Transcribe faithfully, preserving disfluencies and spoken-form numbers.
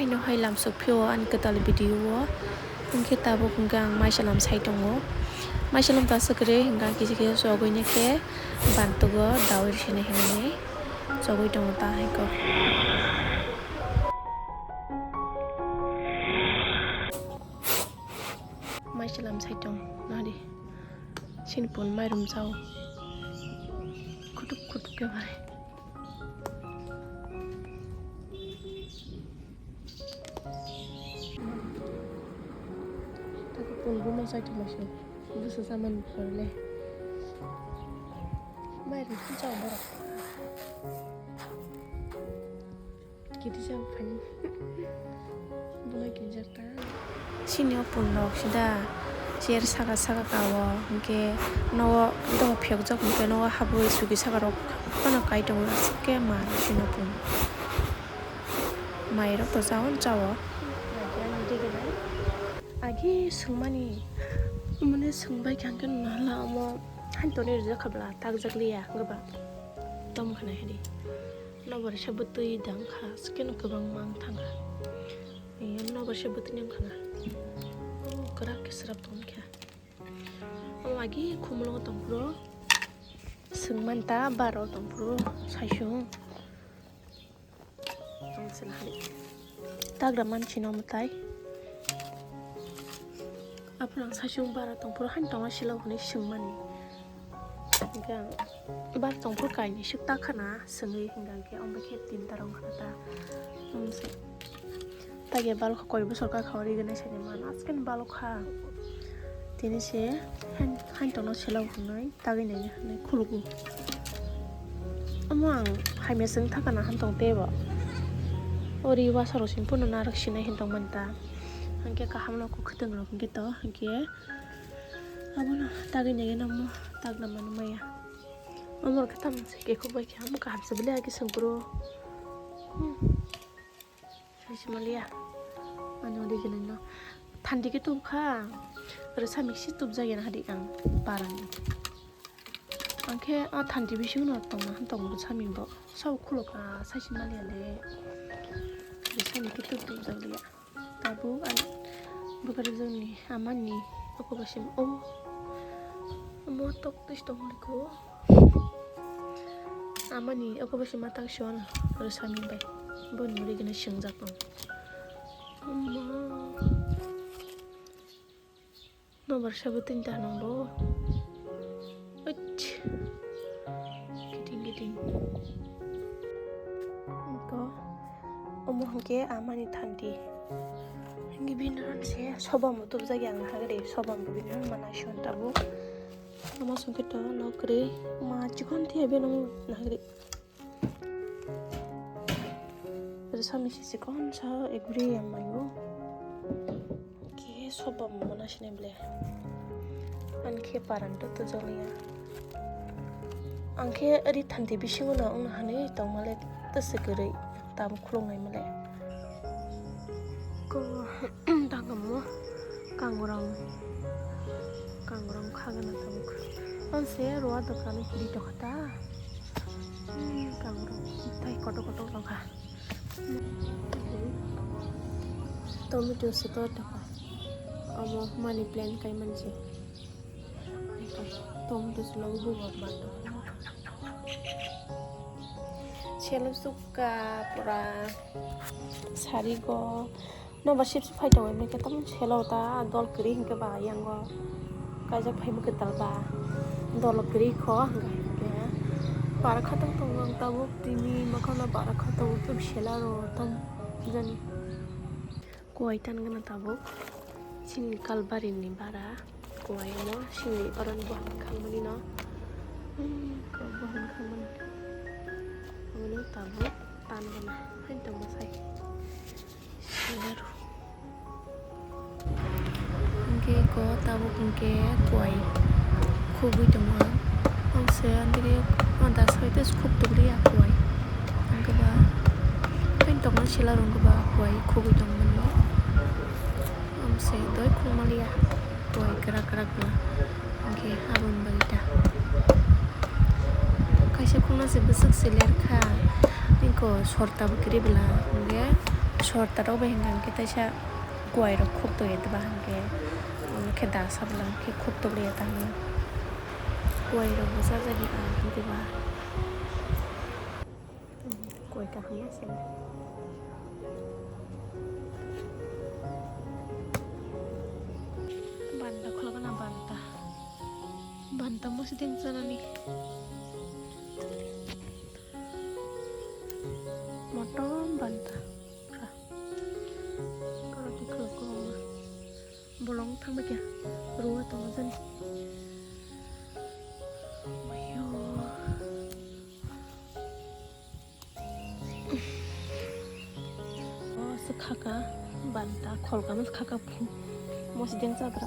Aino hai lamsok phio ani kwtal video o, hwnkhe tabuk hwnkhe ang maisalam sai tongo. Maisalam ta swk kwrwi hwnkhe ang kisa kisa chogwi nai khe bantugo dawi rwsini hinwi chogwi tongo ta hai kok. Maisalam sai tong nadi. Chini pun mairum chao. Kutuk kutuk khe bai. Tako pun buno sai tong maiso. Buso saman pore le. Mairum chao borok. Kiti jang phani. Bunai kinjak ta. Sini o pun rok sida chair saka saka ka o, hwnkhe nogo doga phiyok jak, hwnkhe nogo habwi sugi saka rok phano kai tongo, aswk khe ma sini o pun. Mai rok to chaon chao. Agi swngmani, mane swngbai kha hwnkhe nala omo hani toni rijak kha bwla, tak jak liya hwnkhe ba tom khna hadi. Nobar se bwtwi dang kha, sikeno kwbangma wng thang kha. Ee, nobar se bwtwi ni wng kha na. Oh, kwrak khe swrap tong kha. Omo agi khumulwngo tong phuru. Swng man ta baro tong phuru, saisung. Ang se nahari. Tagra mansi no mwtai. Aphuru ang saisung baro tong phuru, hani tongma silo hwnwi swng mani. Hwnkhe ang bar tongphuru kainwi swk ta khana swngwi hwnkha hwnkhe, omo khe tinta rok khana ta. Omo se tagya balokha koi bosor kakha o rignai sani mano, askeno balokha. Tini se han-, hantokno selok hwnwi tagwi naina hwnwi khulugo. Omo ang hamya swng thakana hantong teibo. O ri wasaro sini phano narwk sinai hantong mani ta. Hwnkhe kaham no kwkhwtwng rok hwnkhe to hwnkhe. Abono tagwi naiya nangmo, tagna mani maya. Omo khe tamoni se kekhuk bai khe, omo kaham se bwlai agi songkuro. Hmm. Saisi maliya. Ani udi gwnangno. Thandi khe tubkha. Rwsa miksi tubjak ya hadi ang parani. Ang khe a thandi bisingo no tongna han tongo rwsa mi bo. Sao khulukha saisi maliya le. Rwsa mi khe tub tubjak liya. Tabuk ani bwkha rwjakni amani oko bai se o omo tok twi se tongmani kho. Amani oko bai se ma tak se wano rwsa mi bai bo nuri gwnwi swngjak tong. Omo. Nobar sabo tinta nang bo. Uch. Kiting kiting. Ko. Omo hwnkhe amani thandi. Hwnkhe bini ron se sobam bo tubjak ya ang hagre, sobam bo bini ron mana sion tabuk. Omo hwnkhe to nok kwrwi ma chikon thia beno nagri. Rwsa misi chikon sa eguri yang mayo. Khe sobam mana sini ble. Ani khe paran to tujoliya. Ang khe ri thandi bisingo no wngna hanwi tongmale tese kwrwi tabuk khulungnai male. Ko tangamo kangrong kangrong khagana tabuk. Onse roa dokan kiri tokha ta. Hmm, kangrong tai koto koto tokha. Tomato se to tokha. Amo money plant kai manse. Tomato se logo bubo bando. Selo sukha pura sari go. Nobar sip sip phai tongo, hwnkhe tamo selo ta dol kwrwi hwnkhe ba yango kaijak phaima kwtal ba dol kwrwi kho hwnkhe bara khatang tongo ang tabuk tini mokhano bara khatang tei sela rw tam jani. Kuwai tan gana tabuk chini kalbari ni bara kuwai no chini oro ni buhan khangmani no, hmm, buhan khangmani no tabuk tan gana hai tongo sai. Hwnkhe eko tabuk hwnkhe kuwai khugwi tongo. Ang se andini o das bai tei khuk tubuli ya kuwai. Hwnkhe ba tei tongma sila rwngkhe ba kuwai khugwi tongmani. Ang se doi khugmaliya kuwai kwrak kwrak bwla. Hwnkhe aboni bagwi ta kaisa khungna se bwswk se lerkha, tei ko sor tabuk kwrwi bwla, hwnkhe Sorta rok bai hwnka hwnkhe teisa kuwai rok khuk tongya diba hwnkhe, omo khe da sabla khe khuk tongya ta hwnwi. Kuwai rok bo sajagwi ang diba. Kuwai kaham se. Banta khulukna banta. Banta mosdeng chanani. Motom banta. Pura. Pura diklo kwbangma. Bolong thangbai khe rua tongo jani. Mayo. O se khaka banta kholkama se khaka phu. Mosdeng chadra.